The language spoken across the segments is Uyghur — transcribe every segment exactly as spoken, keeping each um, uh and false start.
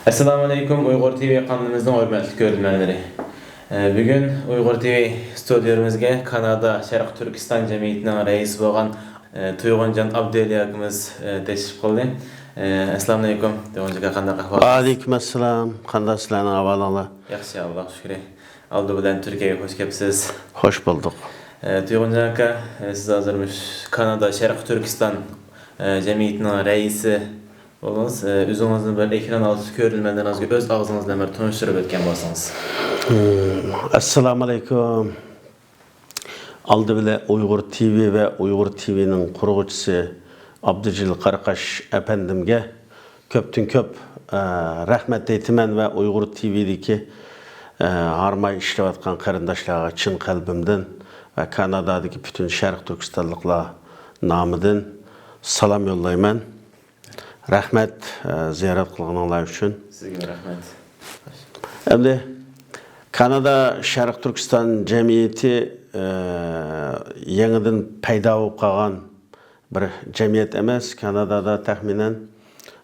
ئەسسالامۇ ئەلەيكۇم، ئۇيغۇر تىۋى قانىلىمىزنىڭ ھۆرمەتلىك كۆرۈرمەنلىرى. ئە، بۈگۈن ئۇيغۇر تىۋى ستۇدىيىمىزگە كانادا شەرقىي تۈركىستان جەمئىيىتىنىڭ رەئىسى بولغان، ئە، تۇيغۇنجان ئابدۇۋەلى ئاكىمىز، ئە، تەشرىپ قىلدى. ئە، ئەسسالامۇ ئەلەيكۇم، تۇيغۇنجان ئاكا، قانداق ئەھۋال؟ ۋەئەلەيكۇم ئەسسالام. قانداق سىلەرنىڭ ئەھۋالىڭلار؟ ياخشى، ئاللاغا شۈكرى. ئالدى بىلەن تۈركىيەگە خۇش كەپسىز. خۇش بولدۇق. ئە، تۇيغۇنجان ئاكا، ئە، سىز ھازىر مۇشۇ كانادا شەرقىي تۈركىستان، ئە، جەمئىيىتىنىڭ رەئىسى بولدىڭىز. ئە، ئۆزىڭىزنى بىر ئېكران ئالدىدا كۆرۈرمەنلىرىڭىزگە ئۆز ئاغزىڭىز بىلەن بىر تونۇشتۇرۇپ ئۆتكەن بولسىڭىز. ھىم، ئەسسالامۇ ئەلەيكۇم. ئالدى بىلەن ئۇيغۇر تىۋى ۋە ئۇيغۇر تىۋىنىڭ قۇرغۇچىسى ئابدۇجېلىل قاراقاش ئەپەندىمگە كۆپتىن كۆپ، ئە، رەھمەت ئېيتىمەن ۋە ئۇيغۇر تىۋىدىكى، ئە، ھارماي ئىشلەۋاتقان قېرىنداشلارغا چىن قەلبىمدىن ۋە كانادادىكى پۈتۈن شەرقىي تۈركىستانلىقلار نامىدىن سالام يوللايمەن. رەھمەت، ئە، زىيارەت قىلغىنىڭلار ئۈچۈن. سىزگىمۇ رەھمەت. ئەمدى كانادا شەرقىي تۈركىستان جەمئىيىتى، ئە، يېڭىدىن پەيدا بولۇپ قالغان بىر جەمئىيەت ئەمەس. كانادادا تەخمىنەن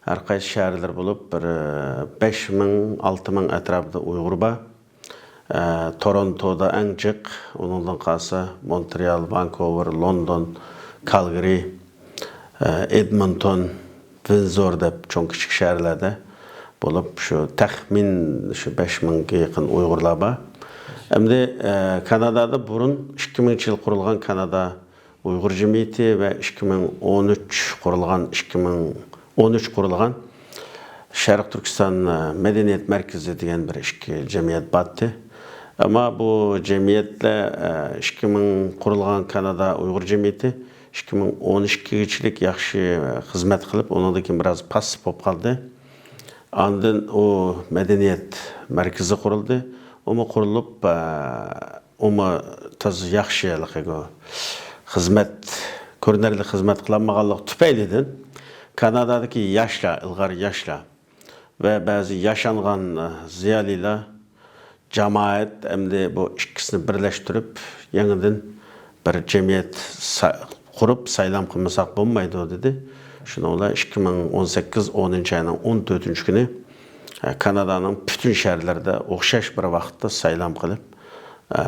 ھەر قايسى شەھەرلەر بولۇپ، بىر، ئە، بەش مىڭ، ئالتە مىڭ ئەتراپىدا ئۇيغۇر بار. ئە، تورونتودا ئەڭ جىق، ئۇنىڭدىن قالسا مونترېئال، ۋانكوۋېر، لوندون، كالگىرى، ئە، ئېدمونتون، ۋىندزور دەپ چوڭ كىچىك شەھەرلەردە بولۇپ، شۇ تەخمىن شۇ بەش مىڭغا يېقىن ئۇيغۇرلار بار. ئەمدى، ئە، كانادادا بۇرۇن ئىككى مىڭىنچى يىل قۇرۇلغان كانادا ئۇيغۇر جەمئىيىتى ۋە ئىككى مىڭ ئون ئۈچ قۇرۇلغان، ئىككى مىڭ ئون ئۈچ قۇرۇلغان شەرقىي تۈركىستان، ئە، مەدەنىيەت مەركىزى دېگەن بىر ئىككى جەمئىيەت بارتتى. ئەمما بۇ جەمئىيەتلەر، ئە، ئىككى مىڭ قۇرۇلغان كانادا ئۇيغۇر جەمئىيىتى ئىككى مىڭ ئون ئىككىگىچىلىك ياخشى خىزمەت قىلىپ، ئۇنىڭدىن كېيىن بىراز پاسسىپ بولۇپ قالدى. ئاندىن ئۇ مەدەنىيەت مەركىزى قۇرۇلدى. ئۇمۇ قۇرۇلۇپ، ئە، ئۇمۇ تازا ياخشى ھېلىقى خىزمەت، كۆرۈنەرلىك خىزمەت قىلالمىغانلىقى تۈپەيلىدىن كانادادىكى ياشلار، ئىلغار ياشلار ۋە بەزى ياشانغان، ئە، زىيالىيلار، جامائەت ئەمدى بۇ ئىككىسىنى بىرلەشتۈرۈپ، يېڭىدىن بىر جەمئىيەت سا-، قۇرۇپ سايلام قىلمىساق بولمايدۇ، دېدى. شۇنىڭ بىلەن ئىككى مىڭ ئون سەككىز ئونىنچى ئاينىڭ ئون تۆتىنچى كۈنى، ئە، كانادانىڭ پۈتۈن شەھەرلىرىدە ئوخشاش بىر ۋاقىتتا سايلام قىلىپ، ئە،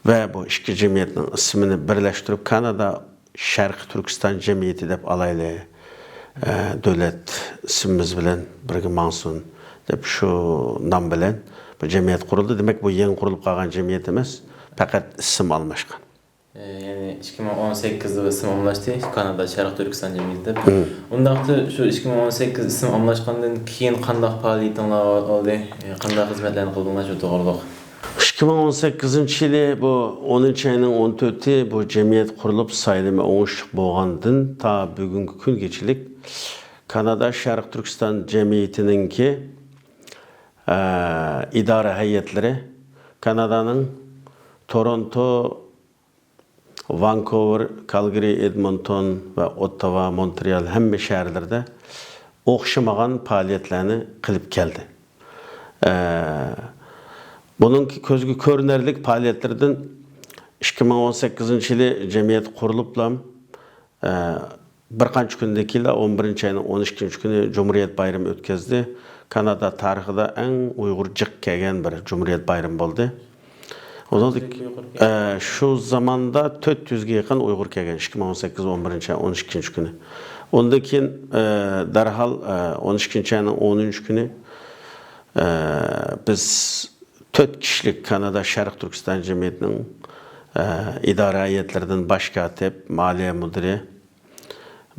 ۋە بۇ ئىككى جەمئىيەتنىڭ ئىسمىنى بىرلەشتۈرۈپ، كانادا شەرقىي تۈركىستان جەمئىيىتى دەپ ئالايلى، ئە، دۆلەت ئىسمىمىز بىلەن بىرگە ماڭسۇن دەپ شۇ نام بىلەن بۇ جەمئىيەت قۇرۇلدى. دېمەك، بۇ يېڭى قۇرۇلۇپ قالغان جەمئىيەت ئەمەس، پەقەت ئىسىم ئالماشقان. ئە، يەنى ئىككى مىڭ ئون سەككىزدە ئىسىم ئالماشتى، كانادا شەرقىي تۈركىستان جەمئىيىتى دەپ. مم. ئۇنداقتا شۇ ئىككى مىڭ ئون سەككىز ئىسىم ئالماشقاندىن كېيىن قانداق پائالىيىتىڭلار بولدى؟ ئە، قانداق خىزمەتلەرنى قىلدىڭلار شۇ توغرىلىق؟ ئىككى مىڭ ئون سەككىزىنچى يىلى بۇ ئونىنچى ئاينىڭ ئون تۆتى بۇ جەمئىيەت قۇرۇلۇپ سايلىمى ئوڭۇشلۇق بولغاندىن تا بۈگۈنكى كۈنگىچىلىك كانادا شەرقىي تۈركىستان جەمئىيىتىنىڭكى، ئە، ئىدارە ھەيئەتلىرى كانادانىڭ تورونتو، ۋانكوۋېر، كالگىرى، ئېدمونتون ۋە ئوتتاۋا، مونترېئال ھەممە شەھەرلىرىدە ئوخشىمىغان پائالىيەتلەرنى قىلىپ كەلدى. ئە، بۇنىڭكى كۆزگە كۆرۈنەرلىك پائالىيەتلىرىدىن ئىككى مىڭ ئون سەككىزىنچى يىلى جەمئىيەت قۇرۇلۇپلا، ئە، بىر قانچە كۈندىن كېيىنلا ئون بىرىنچى ئاينىڭ ئون ئىككىنچى كۈنى جۇمھۇرىيەت بايرىمى ئۆتكەزدى. كانادا تارىخىدا ئەڭ ئۇيغۇر جىق كەلگەن بىر جۇمھۇرىيەت بايرىمى بولدى. ئۇنىڭدىن، ئە، شۇ زاماندا تۆت يۈزگە يېقىن ئۇيغۇر كەلگەن، ئىككى مىڭ ئون سەككىز ئون بىرىنچى ئاي ئون ئىككىنچى كۈنى. ئۇندىن كېيىن، ئە، دەرھال، ئە، ئون ئىككىنچى ئاينىڭ ئونىنچى كۈنى، ئە، بىز تۆت كىشىلىك كانادا شەرقىي تۈركىستان جەمئىيىتىنىڭ، ئە، ئىدارە ھەيئەتلىرىدىن باش كاتىپ، مالىيە مۇدىرى،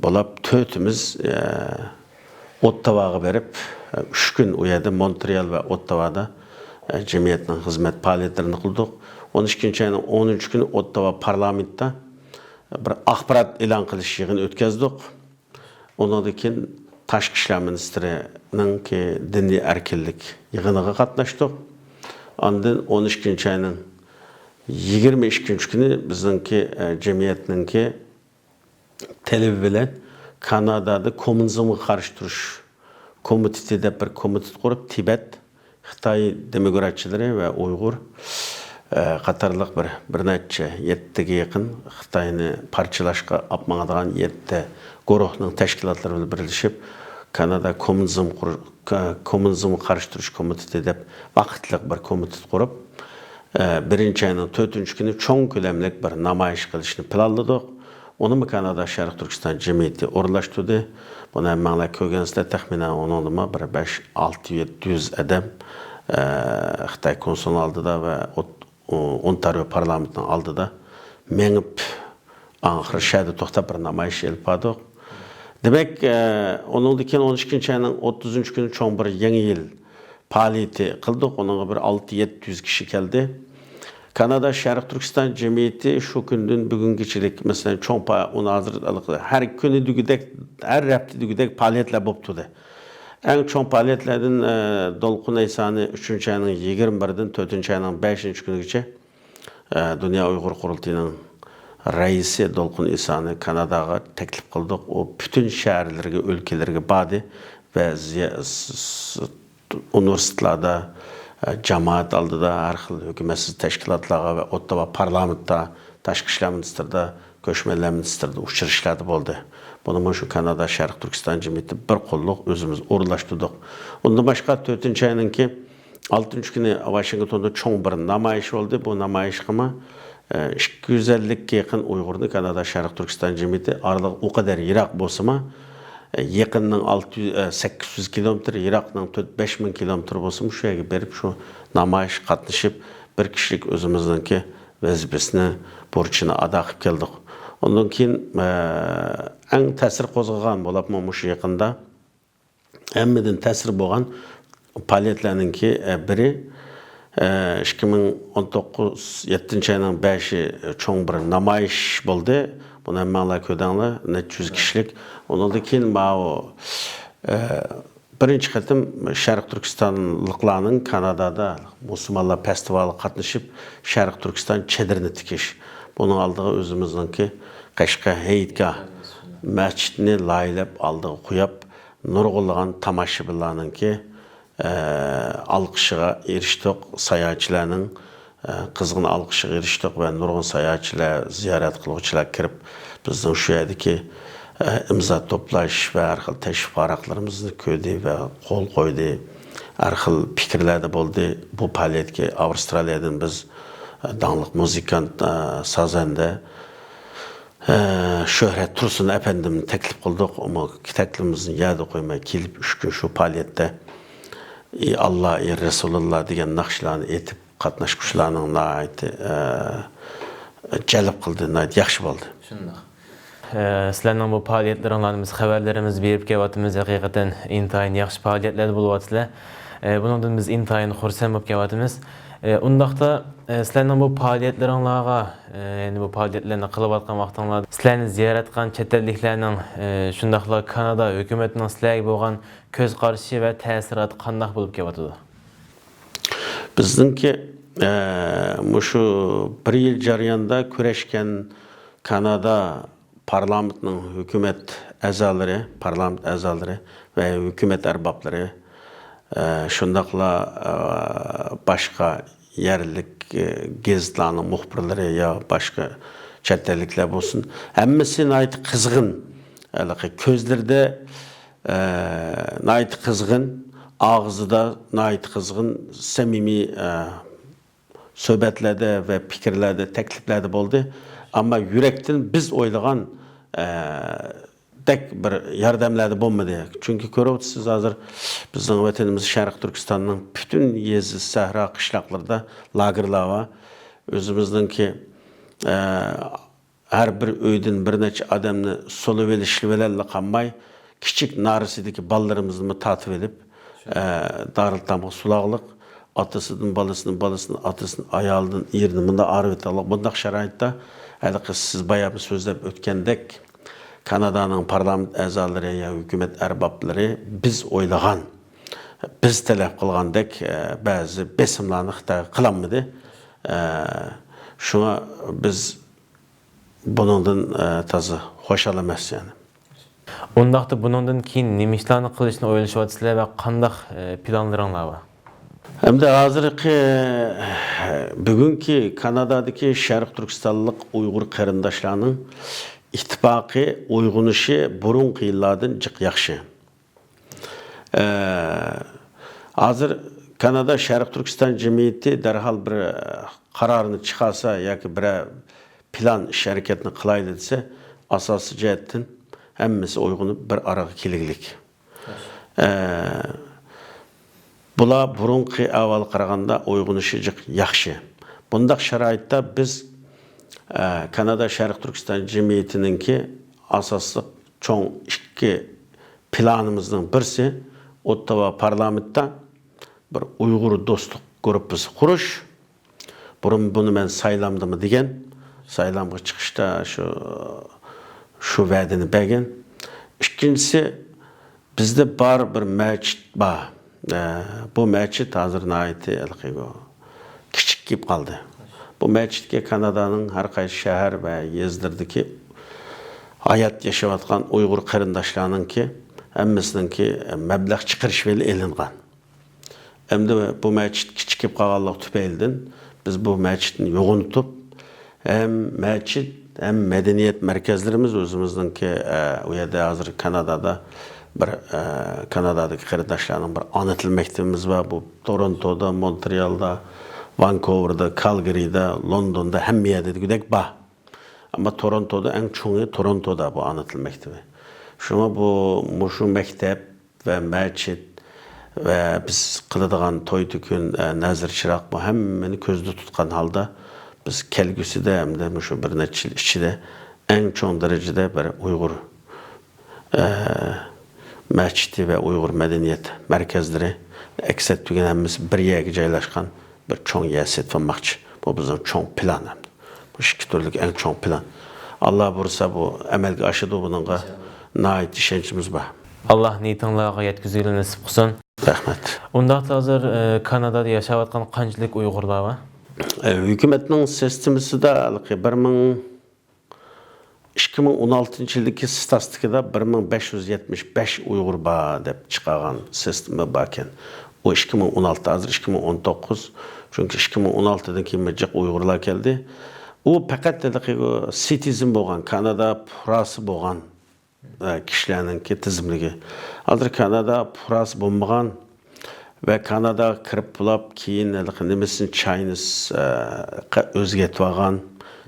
بولۇپ، تۆتىمىز، ئە، ئوتتاۋاغا بېرىپ، ئە، ئۈچ كۈن ئۇ يەردە مونترېئال ۋە ئوتتاۋادا، ئە، جەمئىيەتنىڭ خىزمەت پائالىيەتلىرىنى قىلدۇق. ئون ئىككىنچى ئاينىڭ ئونىنچى كۈنى ئوتتاۋا پارلامېنتتا بىر ئاخبارات ئېلان قىلىش يىغىنى ئۆتكەزدۇق. ئۇنىڭدىن كېيىن تاشقى ئىشلار مىنىستىرىنىڭكى دىنىي ئەركىنلىك يىغىنىغا قاتناشتۇق. ئاندىن ئون ئىككىنچى ئاينىڭ يىگىرمە ئىككىنچى كۈنى بىزنىڭكى، ئە، جەمئىيەتنىڭكى تەلىپى بىلەن كانادادا كوممۇنىزمغا قارشى تۇرۇش كومىتېتى دەپ بىر كومىتېت قۇرۇپ، تىبەت، خىتاي دېموكراتچىلىرى ۋە ئۇيغۇر، ئە، قاتارلىق بىر، بىر نەچچە، يەتتىگە يېقىن خىتاينى پارچىلاشقا ئاپ ماڭىدىغان يەتتە گۇرۇھنىڭ تەشكىلاتلىرى بىلەن بىرلىشىپ، كانادا كوممۇنىزم قۇر-، ك-، كوممۇنىزمغا قارشى تۇرۇش كومىتېتى دەپ ۋاقىتلىق بىر كومىتېت قۇرۇپ، ئە، بىرىنچى ئاينىڭ تۆتىنچى كۈنى چوڭ كۆلەملىك بىر نامايىش قىلىشنى پىلانلىدۇق. ئۇنىمۇ كانادا شەرقىي تۈركىستان جەمئىيىتى ئورۇنلاشتۇردى. بۇنى ھەممەڭلار كۆرگەنسىلەر، تەخمىنەن ئۇنىڭدىمۇ بىر بەش، ئالتە، يەتتە يۈز ئادەم، ئە، خىتاي كونسۇلىنىڭ ئالدىدا ۋە ئوت-، ئونتارىيو پارلامېنتىنىڭ ئالدىدا مېڭىپ، ئاخىرى شەھەردە توختاپ بىر نامايىش ئېلىپ باردۇق. دېمەك، ئە، ئۇنىڭدىن كېيىن ئون ئىككىنچى ئاينىڭ ئوتتۇزىنچى كۈنى چوڭ بىر يېڭى يىل پائالىيىتى قىلدۇق. ئۇنىڭغا بىر ئالتە يەتتە يۈز كىشى كەلدى. كانادا شەرقىي تۈركىستان جەمئىيىتى شۇ كۈندىن بۈگۈنگىچىلىك، مەسىلەن، چوڭ پا-، ئۇنى ھازىر ھەر كۈنى دېگۈدەك، ھەر ھەپتە دېگۈدەك پائالىيەتلەر بولۇپ تۇردى. ئەڭ چوڭ پائالىيەتلەردىن، ئە، دولقۇن ئېسانى ئۈچىنچى ئاينىڭ يىگىرمە بىرىدىن تۆتىنچى ئاينىڭ بەشىنچى كۈنىگىچە، ئە، دۇنيا ئۇيغۇر قۇرۇلتىيىنىڭ رەئىسى دولقۇن ئېسانى كاناداغا تەكلىپ قىلدۇق. ئۇ پۈتۈن شەھەرلەرگە، ئۆلكىلەرگە باردى ۋە زىيا-، س-، س-، ئۇنىۋېرسىتېتلاردا، ئە، جامائەت ئالدىدا، ھەر خىل ھۆكۈمەتسىز تەشكىلاتلارغا ۋە ئوتتۇرا پارلامېنتتا، تاشقى ئىشلار مىنىستىرىدا، كۆچمەنلەر مىنىستىرىدا ئۇچرىشىشلاردا بولدى. بۇنىمۇ شۇ كانادا شەرقىي تۈركىستان جەمئىيىتى بىر قوللۇق ئۆزىمىز ئورۇنلاشتۇردۇق. ئۇندىن باشقا، تۆتىنچى ئاينىڭكى ئالتىنچى كۈنى ۋاشىنگتوندا چوڭ بىر نامايىش بولدى. بۇ نامايىشقىمۇ، ئە، ئىككى يۈز ئەللىككە يېقىن ئۇيغۇرنى كانادا شەرقىي تۈركىستان جەمئىيىتى، ئارىلىق ئۇ قەدەر يىراق بولسىمۇ، ئە، يېقىننىڭ ئالتە يۈز، ئە، سەككىز يۈز كىلومېتىر، يىراقنىڭ تۆت، بەش مىڭ كىلومېتىر بولسىمۇ، شۇ يەرگە بېرىپ، شۇ نامايىشقا قاتنىشىپ، بىر كىشىلىك ئۆزىمىزنىڭكى ۋەزىپىسىنى، بۇرچىنى ئادا قىلىپ كەلدۇق. ئۇندىن كېيىن، ئە، ئەڭ تەسىر قوزغىغان بولۇپمۇ مۇشۇ يېقىندا ھەممىدىن تەسىر بولغان پائالىيەتلەرنىڭكى، ئە، بىرى، ئە، ئىككى مىڭ ئون توققۇز يەتتىنچى ئاينىڭ بەشى چوڭ بىر نامايىش بولدى. بۇنى ھەممەڭلار كۆردۈڭلار، نەچچە يۈز كىشىلىك. ئۇنىڭدىن كېيىن ماۋۇ، ئە، بىرىنچى قېتىم شەرقىي تۈركىستانلىقلارنىڭ كانادادا مۇسۇلمانلار فېستىۋالىغا قاتنىشىپ، شەرقىي تۈركىستان چېدىرىنى تىكىش. بۇنىڭ ئالدىغا ئۆزىمىزنىڭكى قەشقەر ھېيتگاھ مەسچىتىنى لايىھەلەپ ئالدىغا قويۇپ، نۇرغۇنلىغان تاماشىبىنلارنىڭكى، ئە، ئالقىشىغا ئېرىشتۇق، ساياھەتچىلەرنىڭ ئە، قىزغىن ئالقىشىغا ئېرىشتۇق ۋە نۇرغۇن ساياھەتچىلەر، زىيارەت قىلغۇچىلار كىرىپ، بىزنىڭ شۇ يەردىكى، ئە، ئىمزا توپلاش ۋە ھەر خىل تەشۋىق ۋاراقلىرىمىزنى كۆردى ۋە قول قويدى. ھەر خىل پىكىرلەردە بولدى. بۇ پائالىيەتكە ئاۋسترالىيەدىن بىز، ئە، داڭلىق مۇزىكانت، ئە، سازەندە، ئە، شۆھرەت تۇرسۇن ئەپەندىمنى تەكلىپ قىلدۇق. ئۇمۇ تەكلىپىمىزنى يەردە قويماي كېلىپ، ئۈچ كۈن شۇ پائالىيەتتە ئى ئاللا، ئى رەسۇلۇللا دېگەن ناخشىلارنى ئېيتىپ، قاتناشقۇچىلارنىڭ ناھايىتى، ئە، جەلپ قىلدى، ناھايىتى ياخشى بولدى. شۇنداق. ئە، سىلەرنىڭ بۇ پائالىيەتلىرىڭلارنى بىز خەۋەرلىرىمىز بېرىپ كېلىۋاتىمىز، ھەقىقەتەن ئىنتايىن ياخشى پائالىيەتلەردە بولۇۋاتىسىلەر. ئە، بۇنىڭدىن بىز ئىنتايىن خۇرسەن بولۇپ كېلىۋاتىمىز. ئە، ئۇنداقتا، ئە، سىلەرنىڭ بۇ پائالىيەتلىرىڭلارغا، ئە، يەنى بۇ پائالىيەتلەرنى قىلىۋاتقان ۋاقتىڭلاردا سىلەرنى زىيارەت قىلغان چەت ئەللىكلەرنىڭ، ئە، شۇنداقلا كانادا ھۆكۈمىتىنىڭ سىلەرگە بولغان كۆز قارىشى ۋە تەسىراتى قانداق بولۇپ كېلىۋاتىدۇ؟ بىزنىڭكى، ئە، مۇشۇ بىر يىل جەريانىدا كۆرۈشكەن كانادا پارلامېنتنىڭ ھۆكۈمەت ئەزالىرى، پارلامېنت ئەزالىرى ۋە ھۆكۈمەت ئەربابلىرى، ئە، شۇنداقلا، ئە، باشقا يەرلىك، ئە، گېزىتلارنىڭ مۇخبىرلىرى يا باشقا چەت ئەللىكلەر بولسۇن، ھەممىسى ناھايىتى قىزغىن، ھېلىقى كۆزلىرىدە ئە، ناھايىتى قىزغىن، ئاغزىدا ناھايىتى قىزغىن، سەمىمىي، ئە، سۆھبەتلەردە ۋە پىكىرلەردە، تەكلىپلەردە بولدى. ئەمما يۈرەكتىن بىز ئويلىغان، ئە، دەك بىر ياردەملەردە بولمىدى. چۈنكى كۆرۈۋاتىسىز، ھازىر بىزنىڭ ۋەتىنىمىز شەرقىي تۈركىستاننىڭ پۈتۈن يېزا، سەھرا، قىشلاقلىرىدا لاگېرلار بار. ئۆزىمىزنىڭكى، ئە، ھەر بىر ئۆيدىن بىر نەچچە ئادەمنى سولىۋېلىش بىلەنلا قالماي، كىچىك نارەسىدىكى بالىلىرىمىزنىمۇ تارتىۋېلىپ، ئە، دارىلئېتامغا سولاغلىق، ئاتىسىدىن بالىسىنى، بالىسىدىن ئاتىسىنى، ئايالىدىن ئېرىنى مۇنداق ئايرىۋېتىۋالغان. بۇنداق شارائىتتا، ھېلىقى سىز بايامى سۆزلەپ ئۆتكەندەك، كانادانىڭ پارلامېنت ئەزالىرى يا ھۆكۈمەت ئەربابلىرى بىز ئويلىغان، بىز تەلەپ قىلغاندەك، ئە، بەزى بېسىملارنى خىتايغا قىلالمىدى. ئە، شۇڭا بىز بۇنىڭدىن، ئە، تازا خۇشال ئەمەس، يەنى. ئۇنداقتا بۇنىڭدىن كېيىن نېمە ئىشلارنى قىلىشنى ئويلىشىۋاتىسىلەر ۋە قانداق، ئە، پىلانلىرىڭلار بار؟ ئەمدى ھازىرقى، بۈگۈنكى كانادادىكى شەرقىي تۈركىستانلىق ئۇيغۇر قېرىنداشلارنىڭ ئىتتىپاقى، ئويغىنىشى بۇرۇنقى يىللاردىن جىق ياخشى. ئە، ھازىر كانادا شەرقىي تۈركىستان جەمئىيىتى دەرھال بىر، ئە، قارارنى چىقارسا ياكى بىرەر پىلان ئىش ھەرىكەتنى قىلايلى دېسە، ئاساسىي جەھەتتىن ھەممىسى ئويغىنىپ بىر ئارىغا كېلىگلىك. ئە، بۇلار بۇرۇنقى ئەھۋالغا قارىغاندا ئويغىنىشى جىق ياخشى. بۇنداق شارائىتتا بىز، ئە، كانادا شەرقىي تۈركىستان جەمئىيىتىنىڭكى ئاساسلىق چوڭ ئىككى پىلانىمىزنىڭ بىرسى ئوتتاۋا پارلامېنتتا بىر ئۇيغۇر دوستلۇق گۇرۇپپىسى قۇرۇش. بۇرۇن بۇنى مەن سايلامدىمۇ دېگەن، سايلامغا چىقىشتا شۇ، شۇ ۋەدىنى بەرگەن. ئىككىنچىسى، بىزدە بار بىر مەچىت بار. ئە، بۇ مەچىت ھازىر ناھايىتى ھېلىقى كىچىك كېلىپ قالدى. بۇ مەچىتكە كانادانىڭ ھەر قايسى شەھەر ۋە يېزىلىرىدىكى ھايات ياشاۋاتقان ئۇيغۇر قېرىنداشلارنىڭكى ھەممىسىنىڭكى مەبلەغ چىقىرىشى بىلەن ئېلىنغان. ئەمدى بۇ مەچىت كىچىكىپ قالغانلىقى تۈپەيلىدىن بىز بۇ مەچىتنى يوغىنىتىپ، ھەم مەچىت، ھەم مەدەنىيەت مەركەزلىرىمىز ئۆزىمىزنىڭكى، ئە، ئۇ يەردە ھازىر كانادادا بىر، ئە، كانادادىكى قېرىنداشلارنىڭ بىر ئانا تىل مەكتىپىمىز بار. بۇ تورونتودا، مونترېئالدا، ۋانكوۋېردا، كالگىرىدا، لوندوندا، ھەممە يەردە دېگۈدەك بار. ئەمما تورونتودا ئەڭ چوڭى تورونتودا بۇ ئانا تىل مەكتىپى. شۇڭا بۇ، مۇشۇ مەكتەپ ۋە مەچىت ۋە بىز قىلىدىغان توي-تۆكۈن، ئە، نەزىر-چىراغ، بۇ ھەممىنى كۆزدە تۇتقان ھالدا بىز كەلگۈسىدە ھەمدە مۇشۇ بىر نەچچە يىل ئىچىدە ئەڭ چوڭ دەرىجىدە بىر ئۇيغۇر، ئە، مەچىتى ۋە ئۇيغۇر مەدەنىيەت مەركەزلىرى ئەكس ئەتتۈرگەن ھەممىسى بىر يەرگە جايلاشقان بىر چوڭ يەر سېتىۋالماقچى. بۇ بىزنىڭ چوڭ پىلان ھەمدە. بۇ ئىككى تۈرلۈك ئەڭ چوڭ پىلان. ئاللا بۇيرۇسا بۇ ئەمەلگە ئاشىدۇ، بۇنىڭغا ناھايىتى ئىشەنچىمىز بار. ئاللا نىيىتىڭلارغا يەتكۈزگىلى نېسىپ قىلسۇن. رەھمەت. ئۇنداقتا ھازىر، ئە، كانادادا ياشاۋاتقان قانچىلىك ئۇيغۇرلار بار؟ ئە، ھۆكۈمەتنىڭ سىستېمىسىدا ھېلىقى بىر مىڭ، ئىككى مىڭ ئون ئالتىنچى يىلدىكى ستاتىستىكىدا بىر مىڭ بەش يۈز يەتمىش بەش ئۇيغۇر بار دەپ چىقارغان سىستېما باركەن. ئۇ ئىككى مىڭ ئون ئالتە، ھازىر ئىككى مىڭ ئون توققۇز. چۈنكى ئىككى مىڭ ئون ئالتىدىن كېيىن جىق ئۇيغۇرلار كەلدى. ئۇ پەقەت ھېلىقى ئۇ سىتىزېن بولغان، كانادا پۇقراسى بولغان، ئە، كىشىلەرنىڭكى تىزىملىكى. ھازىر كانادا پۇقراسى بولمىغان ۋە كاناداغا كىرىپ بولاپ، كېيىن ھېلىقى نېمىسىنى چاينىز، ئە، قا-، ئۆزگەرتىۋالغان،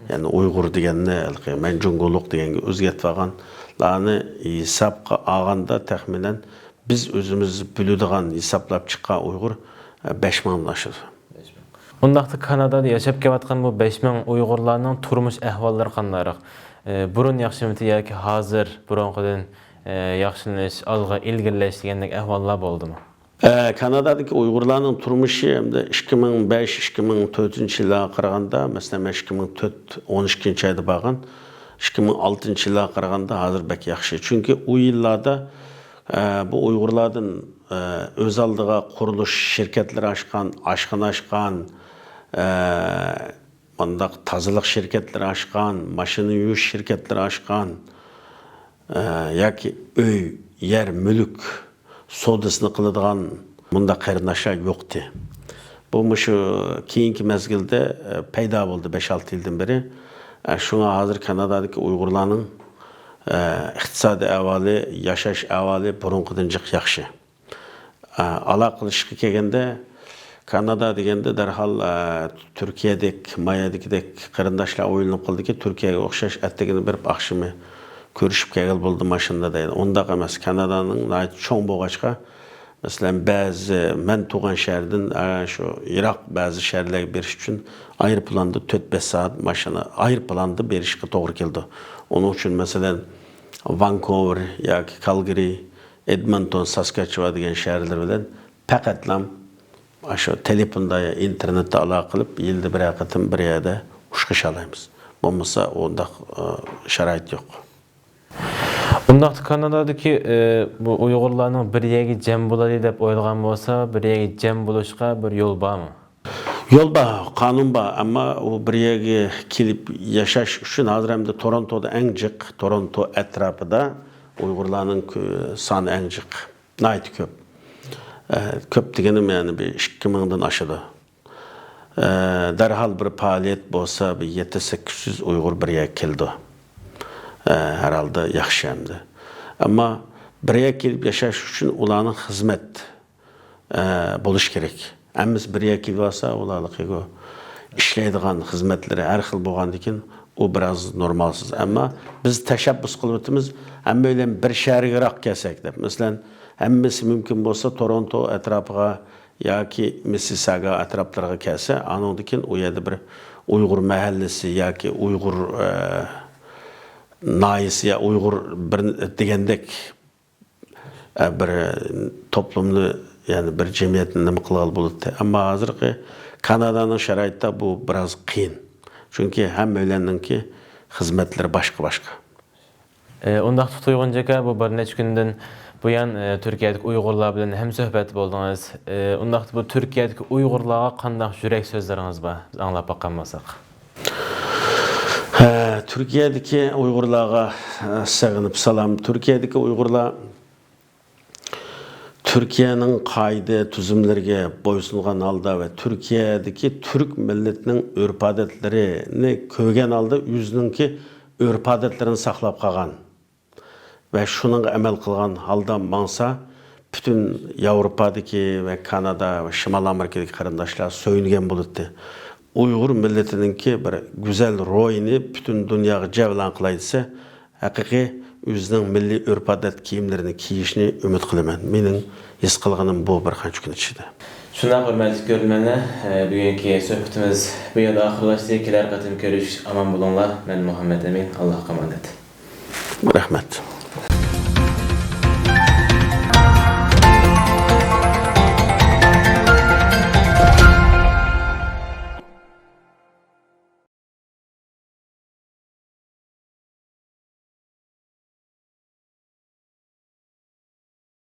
يەنى ئۇيغۇر دېگەننى ھېلىقى مەن جۇڭگولۇق دېگەنگە ئۆزگەرتىۋالغانلارنى ھېسابقا ئالغاندا، تەخمىنەن بىز ئۆزىمىز بىلىدىغان، ھېسابلاپ چىققان ئۇيغۇر، ئە، بەش مىڭدىن ئاشىدۇ. ئۇنداقتا كانادادا ياشاپ كېلىۋاتقان بۇ بەش مىڭ ئۇيغۇرلارنىڭ تۇرمۇش ئەھۋاللىرى قانداقراق؟ ئە، بۇرۇن ياخشىمىتى ياكى ھازىر بۇرۇنقىدىن، ئە، ياخشىلىنىش، ئالغا ئىلگىرىلەش دېگەندەك ئەھۋاللار بولدىمۇ؟ ئە، كانادادىكى ئۇيغۇرلارنىڭ تۇرمۇشى ئەمدى ئىككى مىڭ بەش، ئىككى مىڭ تۆتىنچى يىللارغا قارىغاندا، مەسىلەن، مەن ئىككى مىڭ تۆت، ئون ئىككىنچى ئايدا بارغان، ئىككى مىڭ ئالتىنچى يىللارغا قارىغاندا ھازىر بەك ياخشى. چۈنكى ئۇ يىللاردا، ئە، بۇ ئۇيغۇرلاردىن، ئە، ئۆز ئالدىغا قۇرۇلۇش شىركەتلىرى ئاچقان، ئاشخانا ئاچقان، ئە، مۇنداق تازىلىق شىركەتلىرى ئاچقان، ماشىنا يۇيۇش شىركەتلىرى ئاچقان، ئە، ياكى ئۆي، يەر، مۈلۈك سودىسىنى قىلىدىغان مۇنداق قېرىنداشلار يوقتى. بۇ مۇشۇ كېيىنكى مەزگىلدە، ئە، پەيدا بولدى، بەش-ئالتە يىلدىن بېرى. ئە، شۇڭا ھازىر كانادادىكى ئۇيغۇرلارنىڭ، ئە، ئىقتىسادىي ئەھۋالى، ياشاش ئەھۋالى بۇرۇنقىدىن جىق ياخشى. ئە، ئالاقىلىشىشقا كەلگەندە، كانادا دېگەندە دەرھال، ئە، تۈركىيەدەك، مايەدىكىدەك قېرىنداشلار ئويلىنىپ قالدىكى، تۈركىيەگە ئوخشاش ئەتىگىنى بېرىپ ئاخشىمى كۆرۈشۈپ كەلگىلى بولدى ماشىنىدا دەيدۇ. ئۇنداق ئەمەس، كانادانىڭ ناھايىتى چوڭ بولغاچقا، مەسىلەن، بەزى مەن تۇغان شەھەردىن، ئە، شۇ يىراق بەزى شەھەرلەرگە بېرىش ئۈچۈن ئايروپىلاندا تۆت-بەش سائەت ماشىنا، ئايروپىلاندا بېرىشقا توغرا كېلىدۇ. ئۇنىڭ ئۈچۈن، مەسىلەن، ۋانكوۋېر ياكى كالگىرى، ئېدمونتون، ساسكاچېۋان دېگەن شەھەرلەر بىلەن پەقەتلا ئاشۇ تېلېفوندا يا ئىنتېرنېتتا ئالاقە قىلىپ، يىلدا بىرەر قېتىم بىر يەردە ئۇچرىشالايمىز. بولمىسا ئۇنداق، ئە، شارائىت يوق. ئۇنداقتا كانادادىكى، ئە، بۇ ئۇيغۇرلارنىڭ بىر يەرگە جەم بولىدۇ دەپ ئويلىغان بولسا، بىر يەرگە جەم بولۇشقا بىر يول بارمۇ؟ يول بار، قانۇن بار، ئەمما ئۇ بىر يەرگە كېلىپ ياشاش ئۈچۈن ھازىر ئەمدى تورونتودا ئەڭ جىق، تورونتو ئەتراپىدا ئۇيغۇرلارنىڭ كۆ-، سانى ئەڭ جىق. ناھايىتى كۆپ. ئە، كۆپ دېگىنىم، يەنى، بىر ئىككى مىڭدىن ئاشىدۇ. ئە، دەرھال بىر پائالىيەت بولسا، بىر يەتتە سەككىز يۈز ئۇيغۇر بىر يەرگە كېلىدۇ. ئە، ھەر ھالدا ياخشى ئەمدى. ئەمما بىر يەرگە كېلىپ ياشاش ئۈچۈن ئۇلارنىڭ خىزمەت، ئە، بولۇشى كېرەك. ھەممىسى بىر يەرگە كېلىۋالسا، ئۇلارنىڭكى ئىشلەيدىغان خىزمەتلىرى ھەر خىل بولغاندىكىن، ئۇ بىراز نورمالسىز. ئەمما بىز تەشەببۇس قىلىۋاتىمىز، ھەممەيلەن بىر شەھەرگىراق كەلسەك دەپ. مەسىلەن، ھەممىسى مۇمكىن بولسا تورونتو ئەتراپىغا ياكى مىسسىساگا ئەتراپلىرىغا كەلسە، ئانىڭدىن كېيىن ئۇ يەردە بىر ئۇيغۇر مەھەللىسى ياكى ئۇيغۇر، ئە، ناھىيەسى يا ئۇيغۇر بىر دېگەندەك، ئە، بىر توپلۇمنى، يەنى بىر جەمئىيەتنى نېمە قىلغىلى بولاتتى. ئەمما ھازىرقى كانادانىڭ شارائىتىدا بۇ بىراز قىيىن. چۈنكى ھەممەيلەننىڭكى خىزمەتلىرى باشقا-باشقا. ئى، ئۇنداقتا تۇيغۇن جاكا، بۇ بىر نەچچە كۈندىن بۇيان، ئى، تۈركىيەدىكى ئۇيغۇرلار بىلەن ھەمسۆھبەت بولدىڭىز. ئى، ئۇنداقتا بۇ تۈركىيەدىكى ئۇيغۇرلارغا قانداق يۈرەك سۆزلىرىڭىز بار؟ بىز ئاڭلاپ باققان بولساق. ھە، تۈركىيەدىكى ئۇيغۇرلارغا، ئە، سېغىنىپ سالام. تۈركىيەدىكى ئۇيغۇرلار تۈركىيەنىڭ قائىدە تۈزۈملىرىگە بويسۇنغان ھالدا ۋە تۈركىيەدىكى تۈرك مىللىتىنىڭ ئۆرپ-ئادەتلىرىنى كۆرگەن ھالدا ئۆزىنىڭكى ئۆرپ-ئادەتلىرىنى ساقلاپ قالغان ۋە شۇنىڭغا ئەمەل قىلغان ھالدا ماڭسا، پۈتۈن ياۋروپادىكى ۋە كانادا ۋە شىمالىي ئامېرىكىدىكى قېرىنداشلار سۆيۈنگەن بولاتتى. ئۇيغۇر مىللىتىنىڭكى بىر گۈزەل روھىنى پۈتۈن دۇنياغا جەۋلان قىلاي دېسە، ھەقىقىي ئۆزىنىڭ مىللىي ئۆرپ-ئادەت كىيىملىرىنى كىيىشنى ئۈمىد قىلىمەن. مېنىڭ ھېس قىلغىنىم بۇ بىر قانچە كۈن ئىچىدە. شۇنداق، ھۆرمەتلىك كۆرۈرمەنلەر، ئە، بۈگۈنكى سۆھبىتىمىز بۇ يەردە ئاخىرلاشتى. كېلەر قېتىم كۆرۈشۈش، ئامان بولۇڭلار. مەن مۇھەممەت ئەمىن، ئاللاھقا ئامانەت. رەھمەت.